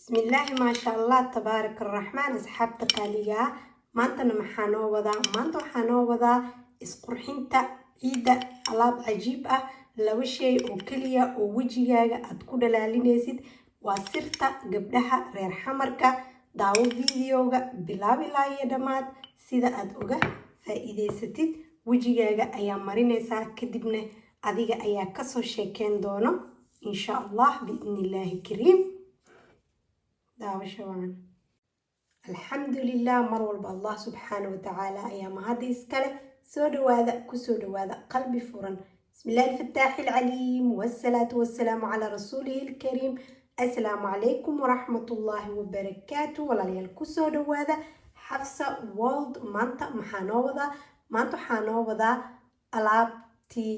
Bismillaahi, maasha Allah, tabaaraka araxmaan. Asxaabta qaaliga ah, maantana maxaa noo wadaa? Maanta waxaa noo wadaa isqurxinta ciidda, alaab cajiib ah, laba shay oo keliya oo wejigaaga aad ku dhalaalinaysid. Waa sirta gabdhaha reer Xamarka. Daawo videoga bilaab ilaa iyo dhammaad sida aad uga faa-iideysatid. Wejigaaga ayaa marinaysaa, kadibna adiga ayaa kasoo sheekeyn doono, insha Allah, biidnillaahi kariim. Daawasho wacan. Alxamdulilah, mar walba Allah subxaana watacaala ayaa mahadda iskale. Soo dhawaada, kusoo dhawaada qalbi furan. Bismillahi alfataaxi alcaliim, wasalaatu wasalaamu calaa rasuulihi alkariim. Assalaamu calaykum waraxmatullaahi wabarakaatu. Walaalayaal, kusoo dhawaada Xafsa World. Maanta maxaa noo wadaa? Maanta waxaa noo wadaa alaabtii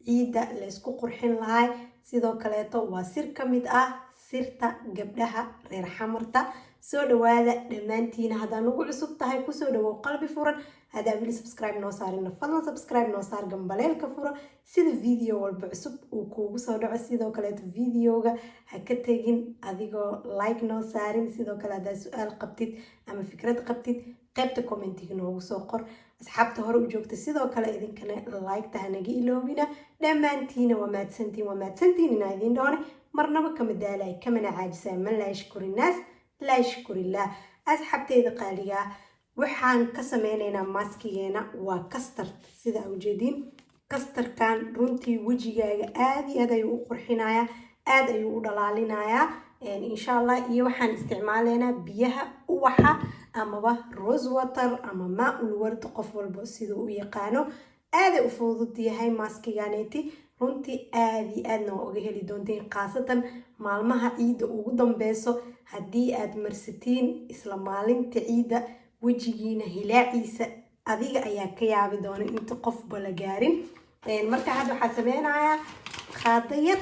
ciidda laysku qurxin lahay. Sidoo kaleeto waa sir ka mid ah sirta gabdhaha reer Xamarta. Soo dhawaada dhammaantiina. Haddaa nagu cusub tahay, kusoo dhawow qalbi furan. Haddaa weli subscribe noo saarina, fadlan subscribe noo saar, gambaleelka furo sida video walba cusub uu kuugu soo dhaco. Sidoo kaleeto videoga ha ka tegin adigoo like noo saarin. Sidoo kale haddaa su-aal qabtid ama fikrad qabtid, qaybta commentiga noogu soo qor. Asxaabta hore u joogta, sidoo kale idinkana like-ta hanaga iloobina. Dhammaantiina waa mahadsantiin, waa mahadsantiin inaa idiin dhoone. Marnaba kama daalay, kamana caajisay. Man laa yashkuri innaas laa yashkurillaah. Asxaabteyda qaaligaa, waxaan ka sameyneynaa maskigeena waa custard. Sida aa ujeediin, custardkan runtii wejigaaga aada iyo aad ayuu u qurxinayaa, aada ayuu u dhalaalinayaa, insha Allah. Iyo waxaan isticmaaleynaa biyaha uwaxa amaba rose water ama maa-ul ward, qof walba siduu u yaqaano. Aaday u fudud yahay maskiganeeti runtii, aada iyo aadna waa uga heli doontiin, khaasatan maalmaha ciidda ugu dambeyso. Haddii aad marsatiin isla maalinta ciidda, wejigiina hilaaciisa adiga ayaa ka yaabi doona inta qofba la gaarin. Marka hadda waxaa sameynayaa, qaado yar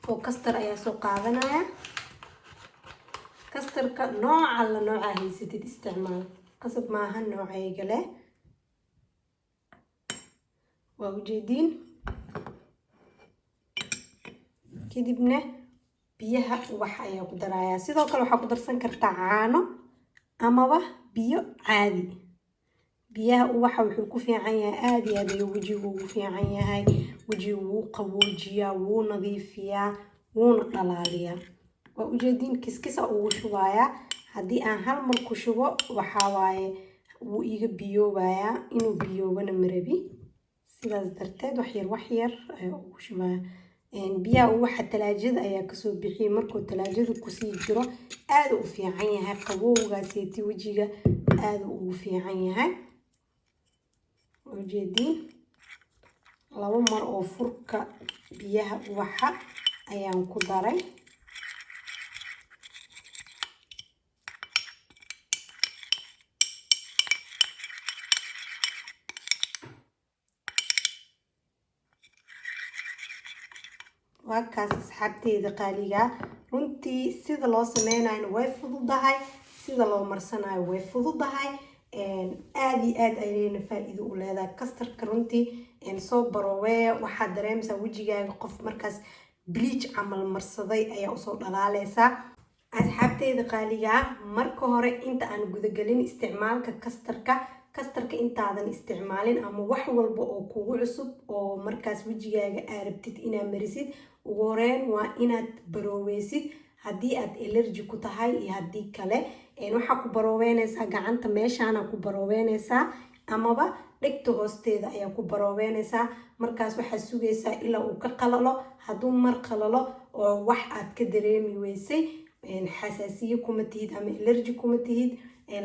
oo custard ayaa soo qaadanaya. Custardka nooca la noocaa haysatid isticmaal, qasab maaha noocayga leh. Waa ujeediin. Kadibna biyaha ubax ayaa ku darayaa. Sidoo kale waxaa ku darsan kartaa caano amaba biyo caadi. Biyaha ubaxa wuxuu ku fiican yahay, aada iyo aad ayuu wejigu ugu fiican yahay. Wejigu wuu qaboojiyaa, wuu nadiifiyaa, wuuna dhalaaliyaa. Waa ujeediin, kiskisa ugu shubayaa. Haddii aan hal mar ku shubo, waxaa waaye wuu iga biyoobayaa, inuu biyoobana marabi. Sidaas darteed waxyar waxyar ayaa ugu shubaya. Biyaha ubaxa talaajada ayaa kasoo bixiyay. Markuu talaajada kusii jiro aada u fiican yahay, qabowgaaseeti wejiga aada ugu fiican yahay. Ujeediin, laba mar oo furka biyaha ubaxa ayaan ku daray. Waa kaas, asxaabteyda qaaligaa. Runtii sida loo sameynayona way fududahay, sida loo marsanayo way fududahay, aada iyo aad ayayna faa-iido u leedahay custardka. Runtii soo barooweeya. Waxaad dareemaysaa wejigaaga qof markaas bleach camal marsaday ayaa usoo dhalaaleysaa. Asxaabteyda qaaligaa, marka hore inta aan gudagelin isticmaalka custardka, custardka intaadan isticmaalin ama wax walba oo kugu cusub oo markaas wejigaaga aa rabtid inaad marisid, ugu horeyn waa inaad barooweysid haddii aad allergy ku tahay iyo haddii kale. Waxaa ku barooweyneysaa gacanta, meeshaana ku barooweyneysaa amaba dhegta hoosteeda ayaa ku barooweyneysaa. Markaas waxaad sugaysaa ilaa uu ka qalalo. Hadduu mar qalalo oo wax aad ka dareemi weysay, xasaasiye kuma tihid ama allergy kuma tihid.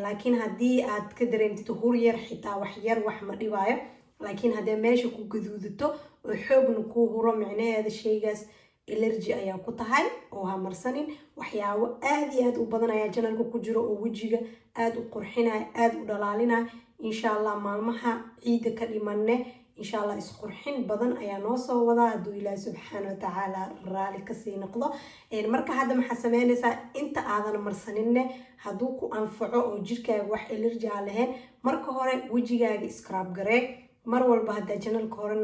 Laakiin haddii aad ka dareemtid hur yar, xitaa wax yar, wax ma dhibaayo. Laakiin haddee meesha ku gaduudato oo xoogna kuu huro, micnaheeda sheygaas allergy ayaa ku tahay oo ha marsanin. Waxyaabo aada iyo aada u badan ayaa channelka ku jiro oo wejiga aada u qurxinaya, aada u dhalaalinaya. Insha Allah maalmaha ciidda ka dhimanne, insha Allah, isqurxin badan ayaa noo soo wadaa, hadduu Ilaahi subxaana watacaala raali kasii noqdo. Marka hadda maxaa sameynaysaa? Inta aadan marsaninne, hadduu ku anfaco oo jirkaaga wax allergy aa lahayn, marka hore wejigaaga scrub garee. Mar walba haddaa channelka hore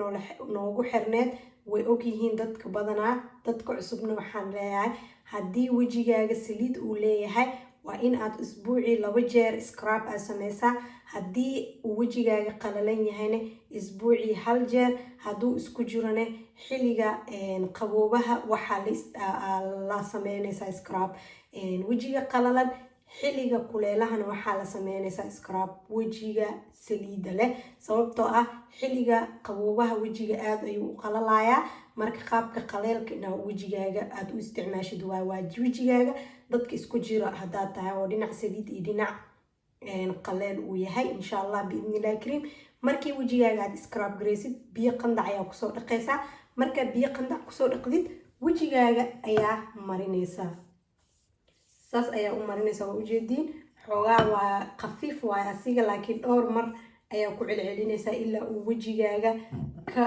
noogu xirneed. Way ogyihiin dadka badanaa. Dadka cusubna waxaan leeyahay, haddii wejigaaga saliid uu leeyahay, waa in aad isbuucii 2 jeer scrub aad sameysaa. Haddii uu wejigaaga qalalan yahayna, isbuucii hal jeer. Hadduu isku jirone, xilliga qaboobaha waxaa la sameynaysaa scrub wejiga qalalan, xilliga kuleelahana waxaa la sameynaysaa scrub wejiga saliida leh, sababtoo ah xilliga qaboobaha wejiga aada ayuu u qalalayaa. Marka qaabka qaleelka inaa wejigaaga aada u isticmaashid waa wejigaaga dadka isku jiro haddaad tahay oo dhinac saliid iyo dhinac qaleel uu yahay. Insha Allah, biidnillahi kariim, markii wejigaaga aad scrub garaysid, biyo qandac ayaa kusoo dhaqaysaa. Markaa biyo qandac kusoo dhaqdid, wejigaaga ayaa marinaysaa. Saas ayaa u marinaysaa. Waa ujeediin, xoogaa waa khafiif waaye asiga, laakiin dhowr mar ayaa ku celcelinaysaa ilaa uu wejigaaga ka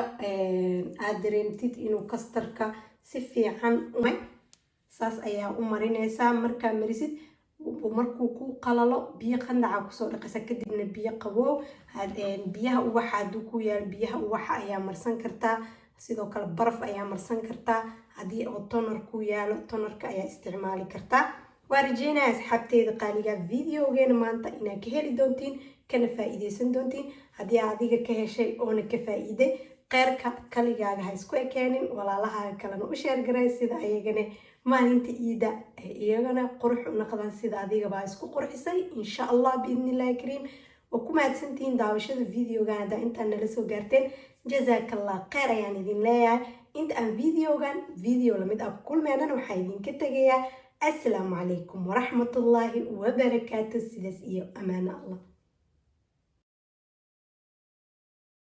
aad dareemtid inuu custardka si fiican. Saas ayaa u marinaysaa. Markaa marisid, markuu ku qalalo, biyo qandaca kusoo dhaqaysa, kadibna biyo qaboow. Biyaha ubaxa hadduu ku yaalo, biyaha ubaxa ayaa marsan kartaa. Sidoo kale baraf ayaa marsan kartaa. Haddii oo toner ku yaalo, tonerka ayaa isticmaali kartaa. Waa rajeynaya, asxaabteeda qaaliga, videogeena maanta inaad ka heli doontiin kana faa-iideysan doontiin. Haddii adiga ka heshay oona ka faa-iiday, kheyrka kaligaaga ha isku ekeenin, walaalahaaga kalena u share garay, sida ayagana maalinta iida iyagana qurux u noqdaan sida adigabaa isku qurxisay, insha Allah, biidnillahi kariim. Waa ku mahadsantihiin daawashada videogan. Haddaa intaan nala soo gaarteen, jazaakallah kheyr ayaan idin leeyahay. Inta aan videogan video lamid ah ku kulmeynana, waxaa idinka tegayaa assalaamu calaykum waraxmatullaahi wabarakaatu. Sidaas iyo amaano Allah.